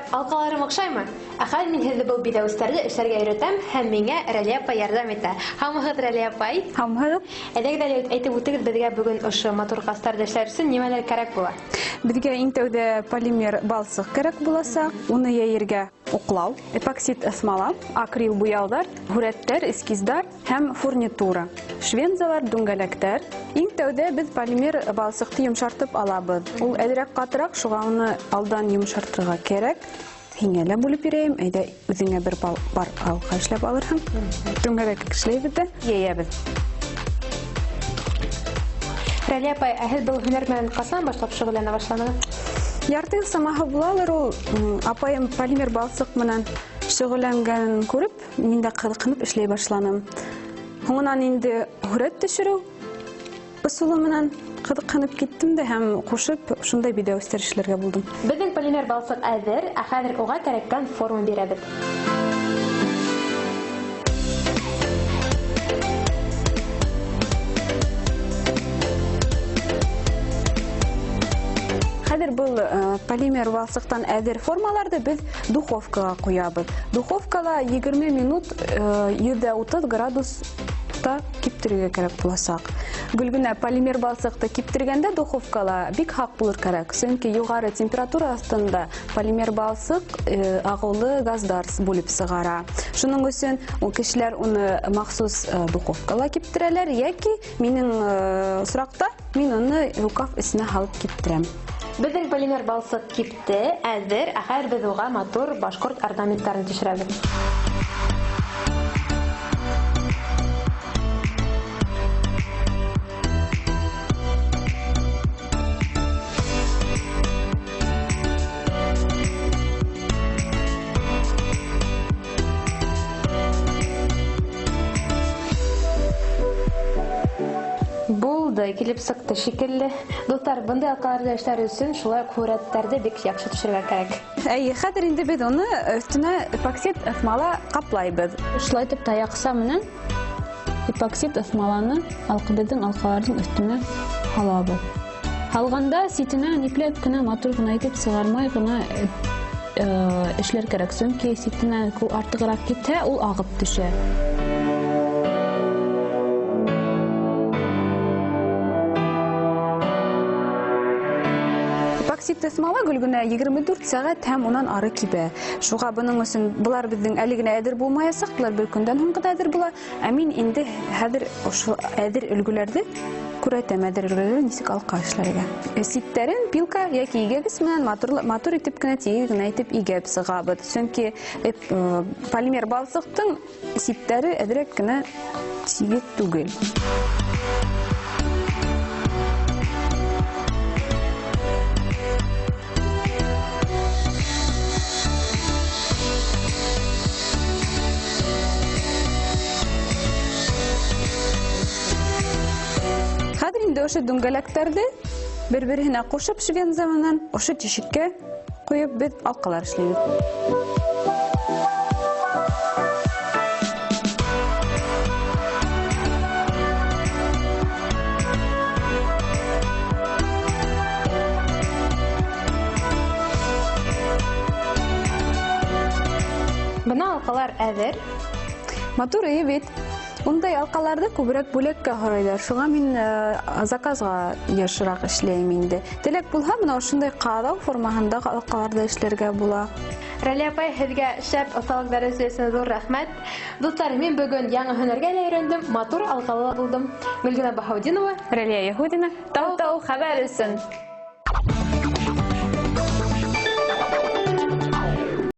Алҡаларым оҡшаймы? Ә хәҙер мин һеҙҙе был биҙәүестәрҙе эшләргә өйрәтәм, һәм миңә Рәлиә апай ярҙам итә. Һаумыһығыҙ, Рәлиә апай? Һаумыһығыҙ. Әйҙәгеҙ әле әйтеп үтегеҙ, беҙгә бөгөн ошо матур ҡастарҙы эшләр өсөн нимәләр кәрәк була? Беҙгә иң тәүҙә полимер балсыҡ кәрәк буласаҡ, уны йәйергә уҡлау, эпоксид ыҫмала, акрил буяуҙар, һүрәттәр, эскиздар һәм фурнитура, швензалар, дүңгәләктәр. Иң тәүҙә беҙ полимер балсыҡты йомшартып алабыҙ. Ул әҙерәк ҡатыраҡ, шуға уны алдан йомшартырға кәрәк. Һиңә лә бүлеп бирәйем, әйҙә үҙеңә бер пар алҡа эшләп алырһың. Түңәрәк эшләйбеҙ ҙә йәйәбеҙ. Рәлиә апай, ә һеҙ был һөнәр менән ҡасан башлап шөғөлләнә башланығыҙ? Ярты йыл самаһы булалыр ул. Апайым полимер балсыҡ менән шөғөлләнгәнен күреп, мин дә ҡыҙыҡһынып эшләй башланым. Һуңынан инде һүрәт төшөрөү ысулы менән ҡыҙыҡһынып киттем дә һәм ҡушып шундай биҙәүестәр эшләргә булдым. Беҙҙең полимер балсыҡ әҙер, ә хәҙер уға кәрәккән форма бирәбеҙ. Хәҙер был полимер балсыҡтан әҙер формаларҙы беҙ духовкаға ҡуябыҙ. Духовкала 20 минут 130 градуста киптерергә кәрәк буласаҡ. Гөлгенә, полимер балсыҡты киптергәндә духовкала бик һаҡ булыр кәрәк, сөнки юғары температура аҫтында полимер балсыҡ ағыулы газдар бүлеп сығара. Шуның өсөн ул кешеләр уны махсус духовкала киптерәләр, йәки минең осраҡта мин уны рукав эсенә һалып киптерәм. Беҙҙең полимер балсыҡ кипте, әҙер, ә хәҙер беҙ уға матур башҡорт орнаменттарын төшөрәбеҙ. Булды, килеп сыҡты шикелле. Дуҫтар, бындай алҡаларҙы эшләр өсөн шулай уҡ һүрәттәрҙе бик яҡшы төшөрөргә кәрәк. Әйе, хәҙер инде беҙ уны өҫтөнә эпоксид ыҫмала ҡаплайбыҙ. Шулай итеп таяҡса менән эпоксид ыҫмаланы беҙҙең алҡаларҙың өҫтөнә һалабыҙ. Һалғанда ситенә ипләп кенә, матур ғына итеп сығармай ғына эшләр кәрәк, сөнки ситенә артығыраҡ китһә, ул ағып төшә. Эпоксид ыҫмала Гөлгенә 24 сәғәт һәм унан ары кибә. Шуға бының өсөн былар беҙҙең әле генә әҙер булмаясаҡ, былар бер көндән һуң ғына әҙер була. Ә мин инде хәҙер ошо әҙер өлгөләрҙе күрәтәм, әҙер өлгөләрҙе нисек алҡа эшләргә. Ситтәрен пилка йәки игәгес менән матур итеп кенә, тигеҙ генә итеп игәп сығабыҙ. Сөнки полимер балсыҡтың ситтәре әҙерәк кенә тигеҙ түгел. Хәҙер инде ошо дүңгәләктәрҙе бер-береһенә ҡушып швенза менән ошо тишеккә ҡуйып беҙ алҡалар эшләйбеҙ. Бына алҡалар әҙер. Матур эйе бит. Ундай алҡаларҙы күберәк бүләккә һорайҙар. Шуға мин заказға йышыраҡ эшләйем инде. Теләк булһа, бына ошондай ҡаҙау формаһындағы алҡаларҙы эшләргә була. Рәлиә апай, һеҙгә шәп оҫталыҡ дәресе өсөн ҙур рәхмәт. Дуҫтар, мин бөгөн яңы һөнәргә лә өйрәндем, матур алҡалы ла булдым. Гөлгенә Баһаутдинова, Рәлиә Яһүдина, Тау-тау хәбәр өсөн.